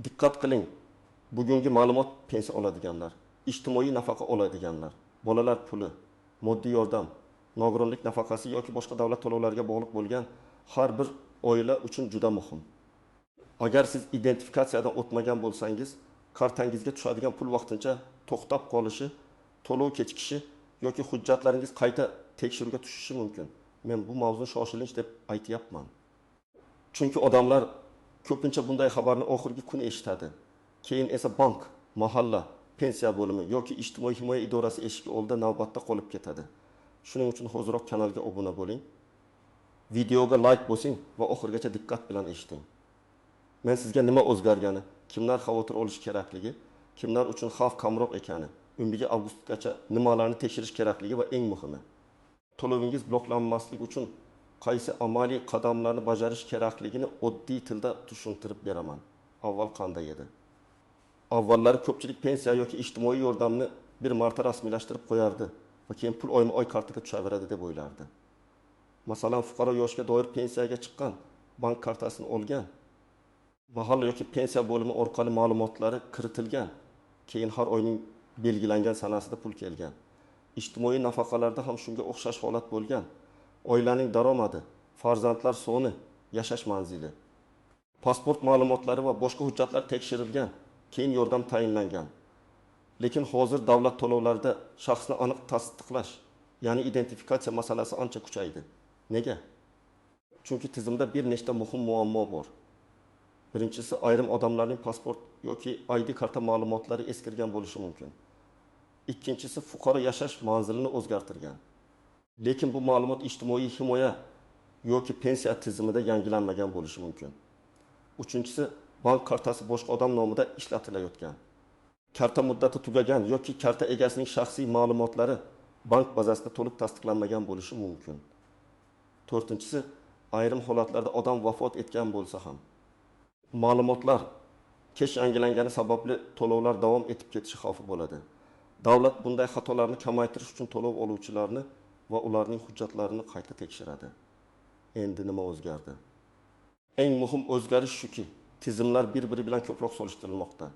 Diqqat qiling, bugungi ma'lumot pensiya oladiganlar, ijtimoiy nafaqa oladiganlar, bolalar puli, moddiy yordam, nogironlik nafaqasi yoki boshqa davlat to'lovlariga bog'liq bo'lgan har bir oila uchun juda muhim. Agar siz identifikatsiyadan o'tmagan bo'lsangiz, kartangizga tushadigan pul vaqtincha to'xtab qolishi, to'lov kechikishi yoki hujjatlaringiz qayta tekshiruvga tushishi mumkin. Men bu mavzuni shoshilinch deb aytyapman. Chunki odamlar ko'pincha bunday xabarni oxirgi kun eshitadi. Keyin esa bank, mahalla, pensiya bo'limi yoki ijtimoiy himoya idorasi eshigi oldida navbatda qolib ketadi. Shuning uchun hoziroq kanalga obuna bo'ling. Videoga like bosing va oxirigacha diqqat bilan eshiting. Men sizga nima o'zgargani, kimlar xavotir olishi kerakligi, kimlar uchun xavf kamroq ekani, 11 avgustgacha nimalarni tekshirish kerakligi va eng muhimi, to'lovingiz bloklanmasligi uchun qaysi amaliy qadamlarni bajarish kerakligini oddiy tilda tushuntirib beraman. Avval qanday edi? Avvallari ko'pchilik pensiya yoki ijtimoiy yordamni bir marta rasmiylashtirib qo'yardi va keyin pul oyma-oy kartaga tushaveradi deb o'ylardi. Masalan, fuqaro yoshga doir pensiyaga chiqqan, bank kartasini olgan, mahalla yoki pensiya bo'limi orqali ma'lumotlari kiritilgan, keyin har oyning belgilangan sanasida pul kelgan. Ijtimoiy nafaqalarda ham shunga o'xshash holat bo'lgan. Oilaning daromadi, farzandlar soni, yashash manzili, pasport ma'lumotlari va boshqa hujjatlar tekshirilgan, keyin yordam tayinlangan. Lekin hozir davlat to'lovlarida shaxsni aniq tasdiqlash, ya'ni identifikatsiya masalasi ancha kuchaydi. Nega? Chunki tizimda bir nechta muhim muammo bor. Birinchisi, ayrim odamlarning pasport yoki ID karta ma'lumotlari eskirgan bo'lishi mumkin. Ikkinchisi, fuqaro yashash manzilini o'zgartirgan. Lekin bu ma'lumot ijtimoiy himoya yoki pensiya tizimida yangilanmagan bo'lishi mumkin. Uchinchisi, bank kartasi boshqa odam nomida ishlatilayotgan. Karta muddati tugagan yoki karta egasining shaxsiy ma'lumotlari bank bazasida to'liq tasdiqlanmagan bo'lishi mumkin. To'rtinchisi, ayrim holatlarda odam vafot etgan bo'lsa ham ma'lumotlar kech yangilangani sababli to'lovlar davom etib ketishi xavfi bo'ladi. Davlat bunday xatolarni kamaytirish uchun to'lov oluvchilarni va ularning hujjatlarini qayta tekshiradi. Endi nima o'zgardi? Eng muhim o'zgarish shuki, tizimlar bir-biri bilan ko'proq solishtirilmoqda.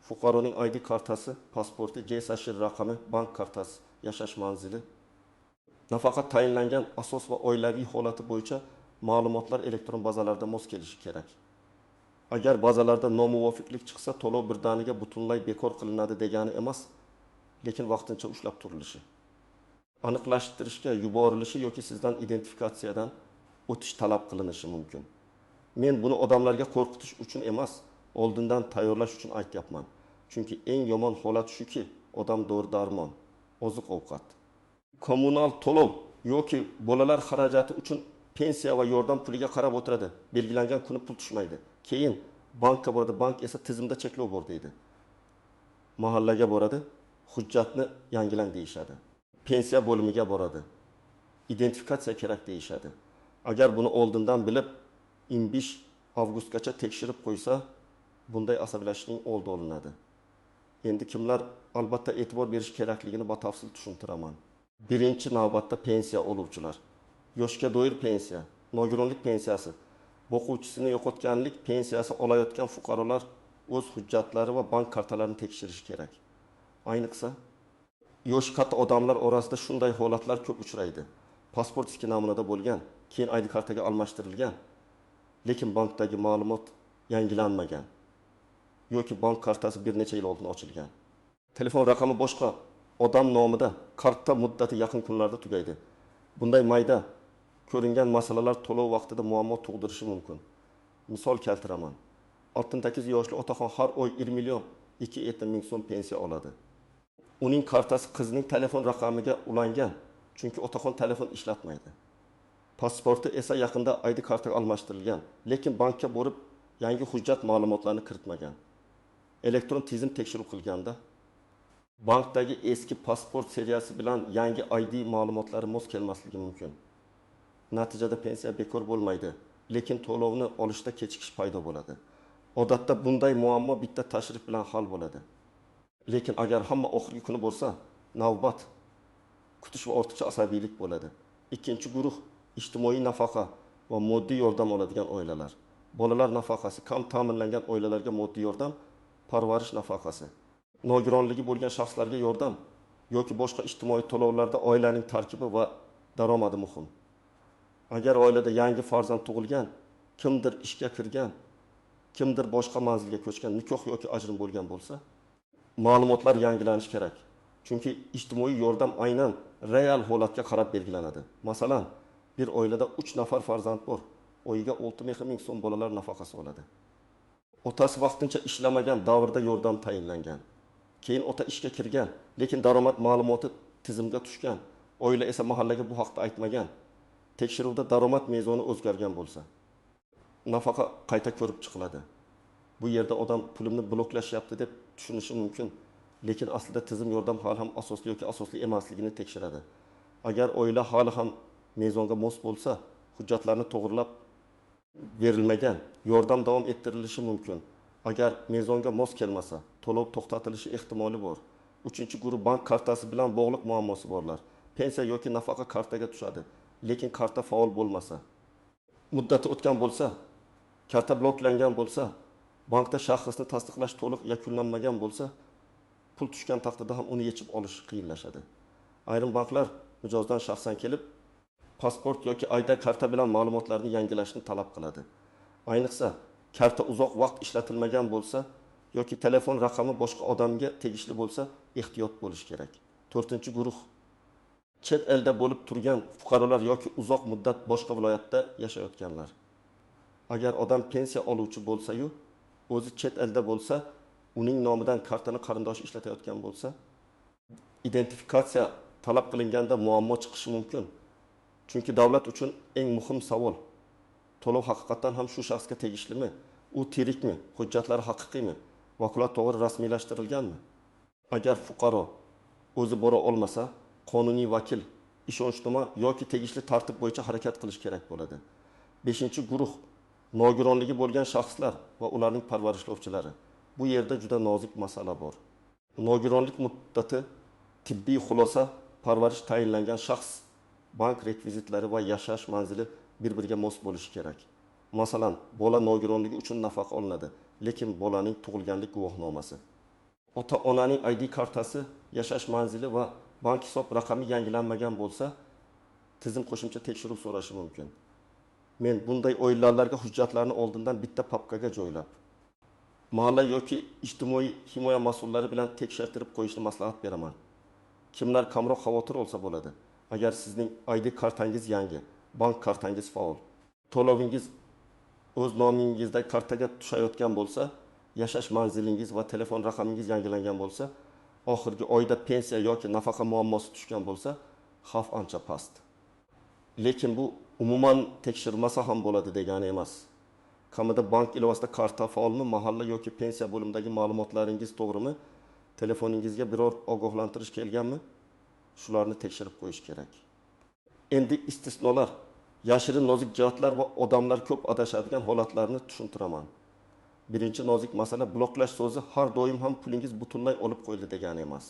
Fuqaroning ID kartasi, pasporti, JSH raqami, bank kartasi, yashash manzili, nafaqa tayinlangan asos va oilaviy holati bo'yicha ma'lumotlar elektron bazalarda mos kelishi kerak. Agar bazalarda nomuvofiqlik chiqsa, to'lov birdaniga butunlay bekor qilinadi degani emas, lekin vaqtincha ushlab turilishi, aniqlashtirishga yuborilishi yoki sizdan identifikatsiyadan o'tish talab qilinishi mumkin. Men buni odamlarga qo'rqitish uchun emas, oldindan tayyorlash uchun aytyapman. Chunki eng yomon holat shuki, odam dori-darmon, oziq-ovqat, kommunal to'lov yoki bolalar xarajati uchun pensiya va yordam puliga qarab o'tiradi. Belgilangan kuni pul tushmaydi. Keyin bankka boradi, bank esa tizimda cheklov bor deydi. Mahallaga boradi, hujjatni yangilang deyishadi. Pensiya bo'limiga boradi, identifikatsiya kerak deyishadi. Agar buni oldindan bilib 25 avgustgacha tekshirib qo'ysa, bunday asabiylashishning oldi olinadi. Endi kimlar albatta e'tibor berish kerakligini batafsil tushuntiraman. Birinchi navbatda pensiya oluvchilar, yoshga doir pensiya, nogironlik pensiyasi, boquvchisini yo'qotganlik pensiyasi olayotgan fuqarolar o'z hujjatlari va bank kartalarini tekshirishi kerak. Ayniqsa, yoshi katta odamlar orasida shunday holatlar ko'p uchraydi. Pasport eski namunada bo'lgan, keyin ID kartaga almashtirilgan, lekin bankdagi ma'lumot yangilanmagan yoki bank kartasi bir necha yil oldin ochilgan. Telefon raqami boshqa odam nomida, karta muddati yaqin kunlarda tugaydi. Bunday mayda ko'ringan masalalar to'lov vaqtida muammo tug'dirishi mumkin. Misol keltiraman. 68 yoshli otaxon har oy 1 million 2,7 ming so'm pensiya oladi. Uning kartasi qizining telefon raqamiga ulangan, chunki otaxon telefon ishlatmaydi. Pasporti esa yaqinda ID kartaga almashtirilgan, lekin bankka borib yangi hujjat ma'lumotlarini kiritmagan. Elektron tizim tekshiruv qilganda bankdagi eski pasport seriyasi bilan yangi ID ma'lumotlari mos kelmasligi mumkin. Natijada pensiya bekor bo'lmaydi, lekin to'lovni olishda kechikish paydo bo'ladi. Odatda bunday muammo bitta tashrif bilan hal bo'ladi. Lekin agar hamma oxirgi kuni bo'lsa, navbat kutish va ortiqcha asabiylik bo'ladi. Ikkinchi guruh ijtimoiy nafaqa va moddiy yordam oladigan oilalar. bolalar nafaqasi, kam ta'minlangan oilalarga moddiy yordam, parvarish nafaqasi, nogironligi bo'lgan shaxslarga yordam yoki boshqa ijtimoiy to'lovlarda oilaning tarkibi va daromadi muhim. Agar oilada yangi farzand tug'ilgan, kimdir ishga kirgan, kimdir boshqa manzilga ko'chgan, nikoh yoki ajrim bo'lgan bo'lsa, ma'lumotlar yangilanishi kerak. Chunki ijtimoiy yordam aynan real holatga qarab belgilanadi. Masalan, bir oilada 3 nafar farzand bor, oyiga 6 ming so'm bolalar nafaqasi oladi. Otasi vaqtincha ishlamagan davrda yordam tayinlangan. Keyin ota ishga kirgan, lekin daromad ma'lumoti tizimga tushgan. Oila esa mahallaga bu haqda aytmagan. Tekshiruvda daromad mezoni o'zgargan bo'lsa, nafaqa qayta ko'rib chiqiladi. Bu yerda odam pulimni bloklashyapti deb tushunishi mumkin, lekin aslida tizim yordam hali ham asosli yoki asosli emasligini tekshiradi. Agar oila hali ham mezonga mos bo'lsa, hujjatlarni to'g'rilab berilmagan, yordam davom ettirilishi mumkin. Agar mezonga mos kelmasa, to'lov to'xtatilishi ehtimoli bor. 3-guruh bank kartasi bilan bog'liq muammosi borlar. Pensiya yoki nafaqa kartaga tushadi, lekin karta faol bo'lmasa, muddati o'tgan bo'lsa, karta bloklangan bo'lsa, bankda shaxsni tasdiqlash to'liq yakunlanmagan bo'lsa, pul tushgan taqdirda ham uni yechib olish qiyinlashadi. Ayrim banklar mijozdan shaxsan kelib pasport yoki ID karta bilan ma'lumotlarni yangilashni talab qiladi. Ayniqsa, karta uzoq vaqt ishlatilmagan bo'lsa yoki telefon raqami boshqa odamga tegishli bo'lsa, ehtiyot bo'lish kerak. 4-guruh chet elda bo'lib turgan fuqarolar yoki uzoq muddat boshqa viloyatda yashayotganlar. Agar odam pensiya oluvchi bo'lsa-yu, o'zi chet elda bo'lsa, uning nomidan kartani qarindoshi ishlatayotgan bo'lsa, identifikatsiya talab qilinganda muammo chiqishi mumkin. Chunki davlat uchun eng muhim savol: to'lov haqiqatan ham shu shaxsga tegishlimi? U tirikmi? Hujjatlari haqiqiymi? Vakolat to'g'ri rasmiylashtirilganmi? Agar fuqaro o'zi bora olmasa, qonuniy vakil, ishonchnoma yoki tegishli tartib bo'yicha harakat qilish kerak bo'ladi. 5-guruh nogironligi bo'lgan shaxslar va ularning parvarishlovchilari. Bu yerda juda nozik masala bor. Nogironlik muddati, tibbiy xulosa, parvarish tayinlangan shaxs, bank rekvizitlari va yashash manzili bir-biriga mos bo'lishi kerak. Masalan, bola nogironligi uchun nafaqa olinadi, lekin bolaning tug'ilganlik guvohnomasi, ota-onaning ID kartasi, yashash manzili va bank hisob raqami yangilanmagan bo'lsa, tizim qo'shimcha tekshiruv so'rashi mumkin. Men bunday oilalarga hujjatlarni oldindan bitta papkaga joylab, mahalla yoki ijtimoiy himoya mas'ullari bilan tekshirtirib qo'yishni maslahat beraman. Kimlar kamroq xavotir olsa bo'ladi. Agar sizning ID kartangiz yangi, bank kartangiz faol, to'lovingiz o'z nomingizdagi kartaga tushayotgan bo'lsa, yashash manzilingiz va telefon raqamingiz yangilangan bo'lsa, oxirgi oyda pensiya yoki nafaqa muammosi tushgan bo'lsa, xavf ancha past. Lekin bu umuman tekshirmasa ham bo'ladi degani emas. Kamida bank ilovasida karta faolmi, mahalla yoki pensiya bo'limidagi ma'lumotlaringiz to'g'rimi, telefoningizga biror ogohlantirish kelganmi? Shularni tekshirib qo'yish kerak. Endi istisnolar, yashirin nozik jihatlar va odamlar ko'p adashadigan holatlarni tushuntiraman. Birinchi nozik masala, bloklash so'zi har doim ham pulingiz butunlay olib qo'yildi degani emas.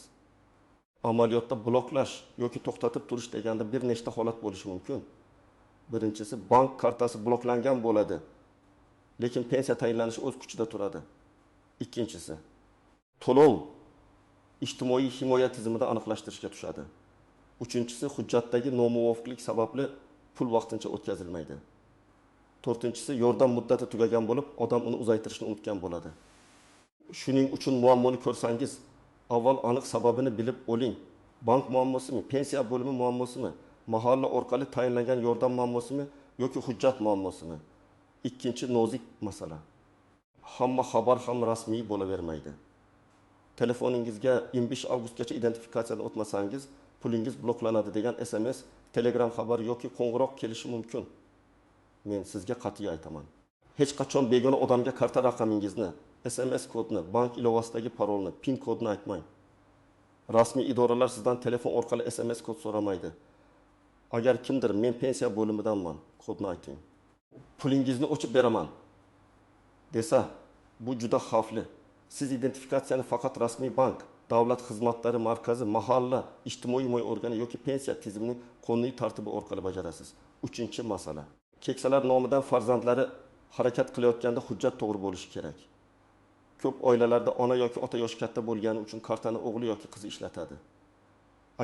Amaliyotda bloklash yoki to'xtatib turish deganda bir nechta holat bo'lishi mumkin. Birinchisi, bank kartasi bloklangan bo'ladi, lekin pensiya tayinlanishi o'z kuchida turadi. Ikkinchisi, to'lov ijtimoiy himoya tizimida aniqlashtirishga tushadi. Uchinchisi, hujjatdagi nomuvofiqlik sababli pul vaqtincha o'tkazilmaydi. To'rtinchisi, yordam muddati tugagan bo'lib, odam uni uzaytirishni unutgan bo'ladi. Shuning uchun muammoni ko'rsangiz, avval aniq sababini bilib oling. Bank muammosimi, pensiya bo'limi muammosimi, mahalla orqali tayinlangan yordam muammosimi yoki hujjat muammosimi? Ikkinchi nozik masala. Hamma xabar ham rasmiy bo'lavermaydi. Telefoningizga 25 avgustgacha identifikatsiyadan o'tmasangiz, pulingiz bloklanadi degan SMS, Telegram xabari yoki qo'ng'iroq kelishi mumkin. Men sizga qat'iy aytaman. Hech qachon begona odamga karta raqamingizni, SMS kodni, bank ilovasidagi parolni, PIN kodni aytmang. Rasmiy idoralar sizdan telefon orqali SMS kod so'ramaydi. Agar kimdir men pensiya bo'limidanman, kodni ayting, pulingizni o'chib beraman desa, bu juda xavfli. Siz identifikatsiyani faqat rasmiy bank, davlat xizmatlari markazi, mahalla, ijtimoiy himoya organi yoki pensiya tizimining qonuniy tartibi orqali bajarasiz. Uchinchi masala. Keksalar nomidan farzandlari Harakat qilayotganda hujjat to'g'ri bo'lishi kerak. Ko'p oilalarda ona yoki ota yoshi katta bo'lgani uchun kartani o'g'li yoki qizi ishlatadi.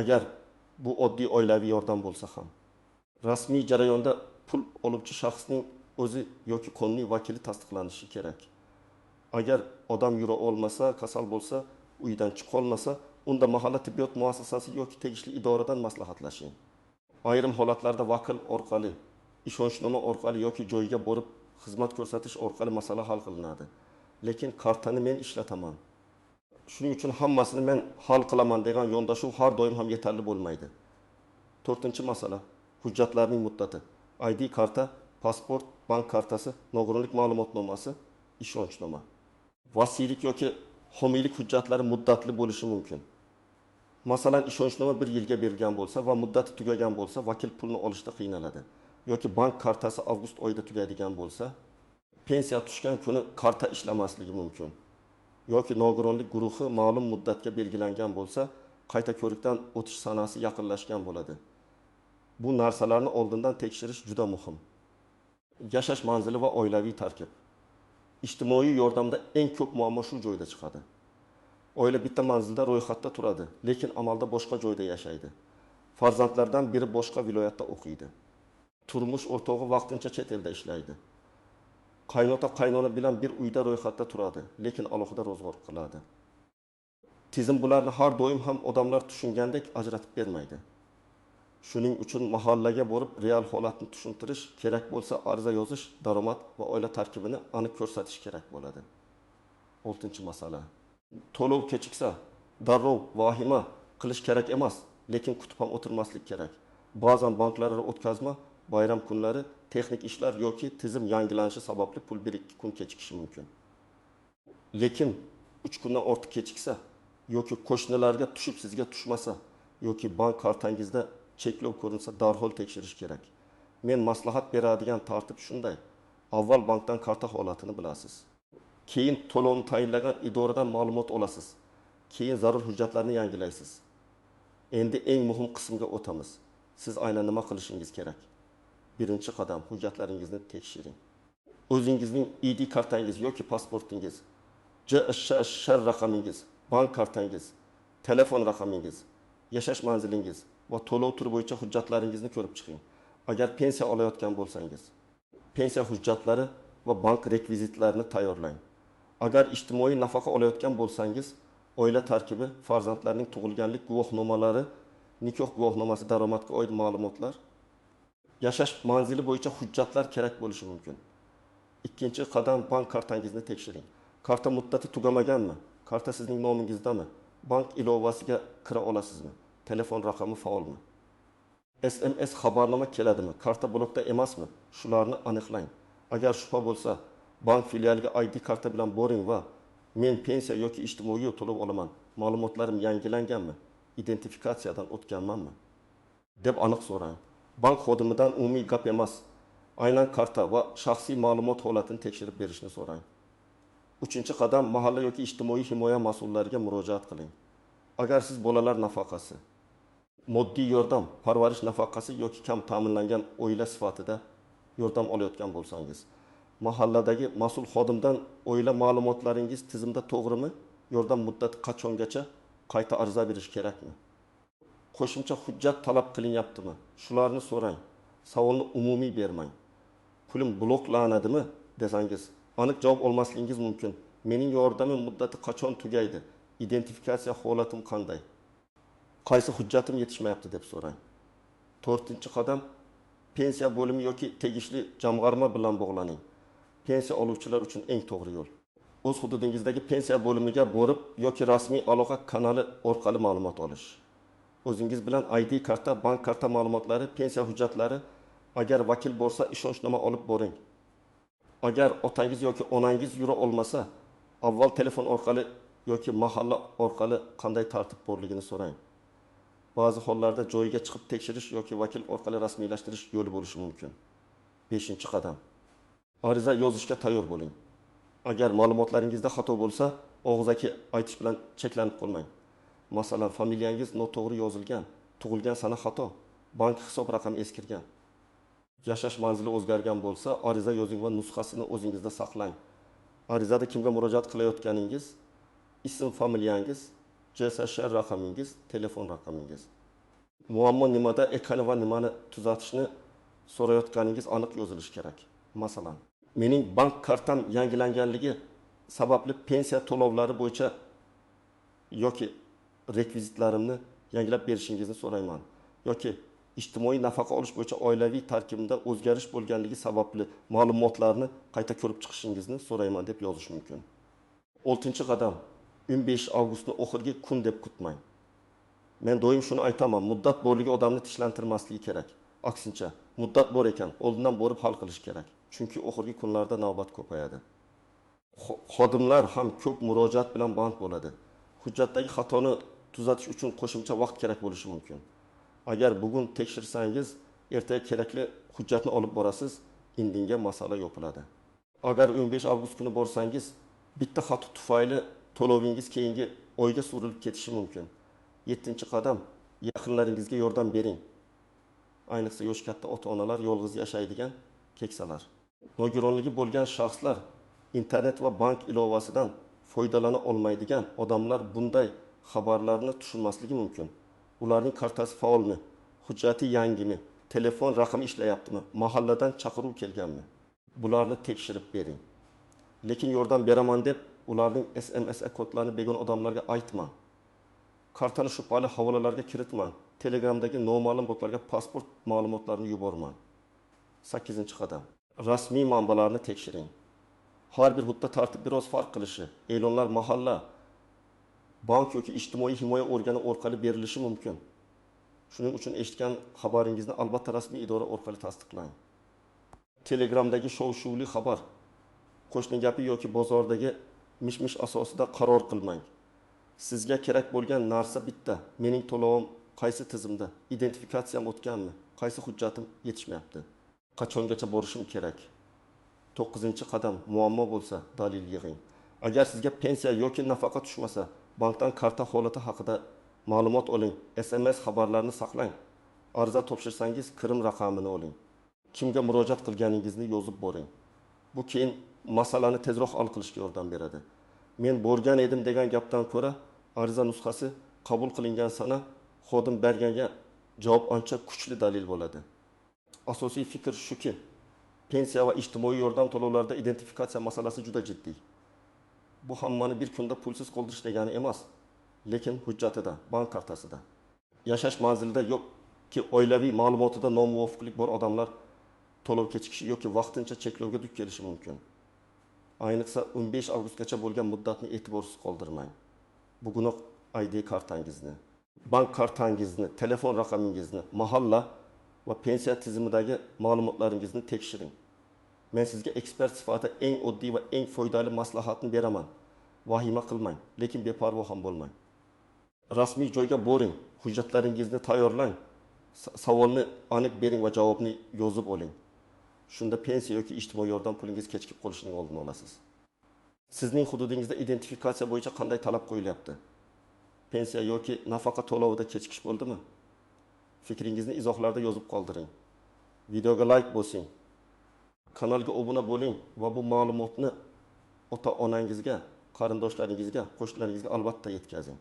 Agar bu oddiy oilaviy yordam bo'lsa ham. Rasmiy jarayonda pul oluvchi shaxsning o'zi yoki qonuniy vakili tasdiqlanishi kerak. Agar odam yura olmasa, kasal bo'lsa, uydan chiqa olmasa, unda mahalla tibbiyot muassasasi yoki tegishli idoradan maslahatlashing. Ayrim holatlarda vakil orqali, ishonchnoma orqali yoki joyiga borib xizmat ko'rsatish orqali masala hal qilinadi. Lekin kartani men ishlataman, shuning uchun hammasini men hal qilaman degan yondashuv har doim ham yetarli bo'lmaydi. To'rtinchi masala, hujjatlarning muddati. ID karta, pasport, bank kartasi, nogironlik ma'lumotnomasi, ishonchnoma. Vasiylik yoki homiylik hujjatlari muddatli bo'lishi mumkin. Masalan, ishonchnoma 1 yilga berilgan bo'lsa va muddati tugagan bo'lsa, vakil pulni olishda qiynaladi. Yoki bank kartasi avgust oyida tugaydigan bo'lsa, pensiya tushgan kuni karta ishlamasligi mumkin. Yoki nogironlik guruhi ma'lum muddatga belgilangan bo'lsa, qayta ko'rikdan o'tish sanasi yaqinlashgan bo'ladi. Bu narsalarni oldindan tekshirish juda muhim. Yashash manzili va oilaviy tarkib. Ijtimoiy yordamda eng ko'p muammo shu joyda chiqadi. Oila bitta manzilda ro'yxatda turadi, lekin amalda boshqa joyda yashaydi. Farzandlardan biri boshqa viloyatda o'qiydi. Turmush o'rtog'i vaqtincha chet elda ishlaydi. Qaynota qaynona bilan bir uyda ro'yxatda turadi, lekin alohida ro'zg'or qiladi. Tizim bularni har doim ham odamlar tushungandek ajratib bermaydi. Shuning uchun mahallaga borib real holatni tushuntirish, kerak bo'lsa ariza yozish, daromad va oila tarkibini aniq ko'rsatish kerak bo'ladi. 6-masala. To'lov kechiksa, darrov vahima qilish kerak emas, lekin kutib ham o'tirmaslik kerak. Ba'zan banklararo o'tkazma, bayram kunlari texnik ishlar yoki tizim yangilanishi sababli pul 1-2 kun kechikishi mumkin. Lekin 3 kundan ortiq kechiksa yoki qo'shnilarga tushib sizga tushmasa yoki bank kartangizda cheklov ko'rinsa darhol tekshirish kerak. Men maslahat beradigan tartib shunday. Avval bankdan karta holatini bilasiz. Keyin to'lovni tayinlagan idoradan ma'lumot olasiz. Keyin zarur hujjatlarni yangilaysiz. Endi eng muhim qismga o'tamiz. Siz aynan nima qilishingiz kerak? Birinchi qadam, hujjatlaringizni tekshiring. O'zingizning ID kartangiz yoki pasportingiz, JSH raqamingiz, bank kartangiz, telefon raqamingiz, yashash manzilingiz va to'lov turi bo'yicha hujjatlaringizni ko'rib chiqing. Agar pensiya olayotgan bo'lsangiz, pensiya hujjatlari va bank rekvizitlarini tayyorlang. Agar ijtimoiy nafaqa olayotgan bo'lsangiz, oila tarkibi, farzandlarning tug'ilganlik guvohnomalari, nikoh guvohnomasi, daromadga oid ma'lumotlar, yashash manzili bo'yicha hujjatlar kerak bo'lishi mumkin. Ikkinchi qadam, bank kartangizni tekshiring. Karta muddati tugamaganmi? Karta sizning nomingizdami? Bank ilovasiga kira olasizmi? Telefon raqami faolmi? SMS xabarnoma keladimi? Karta blokda emasmi? Shularni aniqlang. Agar shubha bo'lsa, bank filialiga ID karta bilan boring va men pensiya yoki ijtimoiy to'lov olaman, ma'lumotlarim yangilanganmi? Identifikatsiyadan o'tganmanmi? Deb aniq so'rang. Bank xodimidan umumiy gap emas, aynan karta va shaxsiy ma'lumot holatini tekshirib berishni so'rang. Uchinchi qadam, mahalla yoki ijtimoiy himoya mas'ullariga murojaat qiling. Agar siz bolalar nafaqasi, moddiy yordam, parvarish nafaqasi yoki kam ta'minlangan oila sifatida yordam olayotgan bo'lsangiz, mahalladagi mas'ul xodimdan oila ma'lumotlaringiz tizimda to'g'rimi, yordam muddati qachongacha, qayta ariza berish kerakmi? Qo'shimcha hujjat talab qilinyaptimi? Shularni so'rang. Savolni umumiy bermang. Pulim bloklanadimi desangiz, aniq javob olmasligingiz mumkin. Mening yordamim muddati qachon tugaydi? Identifikatsiya holatim qanday? Qaysi hujjatim yetishmayapti deb so'rang. To'rtinchi qadam, pensiya bo'limi yoki tegishli jamg'arma bilan bog'laning. Pensiya oluvchilar uchun eng to'g'ri yo'l. O'z hududingizdagi pensiya bo'limiga borib yoki rasmiy aloqa kanali orqali ma'lumot olish. O'zingiz bilan ID karta, bank karta ma'lumotlari, pensiya hujjatlari, agar vakil borsa ishonchnoma olib boring. Agar otangiz yoki onangiz yura olmasa, avval telefon orqali yoki mahalla orqali qanday tartib borligini so'rang. Ba'zi hollarda joyiga chiqib tekshirish yoki vakil orqali rasmiylashtirish yo'li bo'lishi mumkin. 5-qadam. Ariza yozishga tayyor bo'ling. Agar ma'lumotlaringizda xato bo'lsa, og'zaki aytish bilan cheklanib qolmang. Masalan, familiyangiz noto'g'ri yozilgan, tug'ilgan sana xato, bank hisob raqami eskirgan. Yashash manzili o'zgargan bo'lsa, ariza yozing va nusxasini o'zingizda saqlang. Arizada kimga murojaat qilayotganingiz, ism familiyangiz, JSSh raqamingiz, telefon raqamingiz. Muammo nimada ekani va nimani tuzatishni so'rayotganingiz aniq yozilishi kerak. Masalan, mening bank kartam yangilanganligi sababli pensiya to'lovlari bo'yicha yoki rekvizitlarimni yangilab berishingizni so'rayman yoki ijtimoiy nafaqa olish bo'yicha oilaviy tarkibimda o'zgarish bo'lganligi sababli ma'lumotlarni qayta ko'rib chiqishingizni so'rayman deb yozish mumkin. 6-qadam. 15 avgustni oxirgi kun deb kutmang. Men doim shuni aytaman, muddat borligi odamni tinchlantirmasligi kerak. Aksincha, muddat bor ekan, oldindan borib hal qilish kerak. Chunki oxirgi kunlarda navbat ko'payadi. Xodimlar ham ko'p murojaat bilan band bo'ladi. Hujjatdagi xatoni tuzatish uchun qo'shimcha vaqt kerak bo'lishi mumkin. Agar bugun tekshirsangiz, ertaga kerakli hujjatni olib borasiz, indinga masala yopiladi. Agar 15 avgust kuni borsangiz, bitta xato tufayli to'lovingiz keyingi oyga surilib ketishi mumkin. 7-qadam. Yaqinlaringizga yordam bering. Ayniqsa yoshi katta ota-onalar, yolg'iz yashaydigan keksalar. Nogironligi bo'lgan shaxslar, internet va bank ilovasidan foydalana olmaydigan odamlar bunday xabarlarni tushunmasligi mumkin. Ularning kartasi faolmi, hujjati yangimi, telefon raqami ishlayaptimi, mahalladan chaqiruv kelganmi? Bularni tekshirib bering. Lekin yordam beraman deb ularning SMS kodlarini begona odamlarga aytmang. Kartani shubhali havolalarga kiritmang. Telegramdagi noma'lum botlarga pasport ma'lumotlarini yubormang. 8-qadam. Rasmiy manbalarni tekshiring. Har bir hududda tartib biroz farq qilishi, e'lonlar mahalla, bank yoki ijtimoiy himoya organi orqali berilishi mumkin. Shuning uchun eshitgan xabaringizni albatta rasmiy idora orqali tasdiqlang. Telegramdagi shov-shuvli xabar, qo'shni gapi yoki bozordagi mish-mish asosida qaror qilmang. Sizga kerak bo'lgan narsa bitta: mening to'lovim qaysi tizimda, identifikatsiyam o'tganmi, qaysi hujjatim yetishmayapti, qachongacha borishim kerak. 9-qadam. Muammo bo'lsa dalil yig'ing. Agar sizga pensiya yoki nafaqa tushmasa, bankdan karta holati haqida ma'lumot oling, SMS xabarlarini saqlang. Ariza topshirsangiz kirim raqamini oling. Kimga murojaat qilganingizni yozib boring. Bu keyin masalani tezroq hal qilishga yordam beradi. Men borgan edim degan gapdan ko'ra ariza nusxasi qabul qilingan sana xodim berganga javob ancha kuchli dalil bo'ladi. Asosiy fikr shuki, pensiya va ijtimoiy yordam to'lovlarida identifikatsiya masalasi juda jiddiy. Bu hammani bir kunda pulsiz qoldirish degani emas, lekin hujjatida, bank kartasida, yashash manzilida yoki oilaviy ma'lumotida nomuvofiqlik bor odamlar to'lov kechikishi yoki vaqtincha cheklovga duch kelishi mumkin. Ayniqsa 15 avgustgacha bo'lgan muddatni e'tiborsiz qoldirmang. Bugunoq ID kartangizni, bank kartangizni, telefon raqamingizni, mahalla va pensiya tizimidagi ma'lumotlaringizni tekshiring. Men sizga ekspert sifatida eng oddiy va eng foydali maslahatni beraman. Vahima qilmang, lekin beparvo ham bo'lmang. Rasmiy joyga boring, hujjatlaringizni tayyorlang, savolni aniq bering va javobni yozib oling. Shunda pensiya yoki ijtimoiy yordam pulingiz kechikib qolishining oldini olasiz. Sizning hududingizda identifikatsiya bo'yicha qanday talab qo'yilyapti? Pensiya yoki nafaqa to'lovida kechikish bo'ldimi? Fikringizni izohlarda yozib qoldiring. Videoga like bosing. Kanalga obuna bo'ling va bu ma'lumotni ota-onangizga, qarindoshlaringizga, qo'shnilaringizga albatta yetkazing.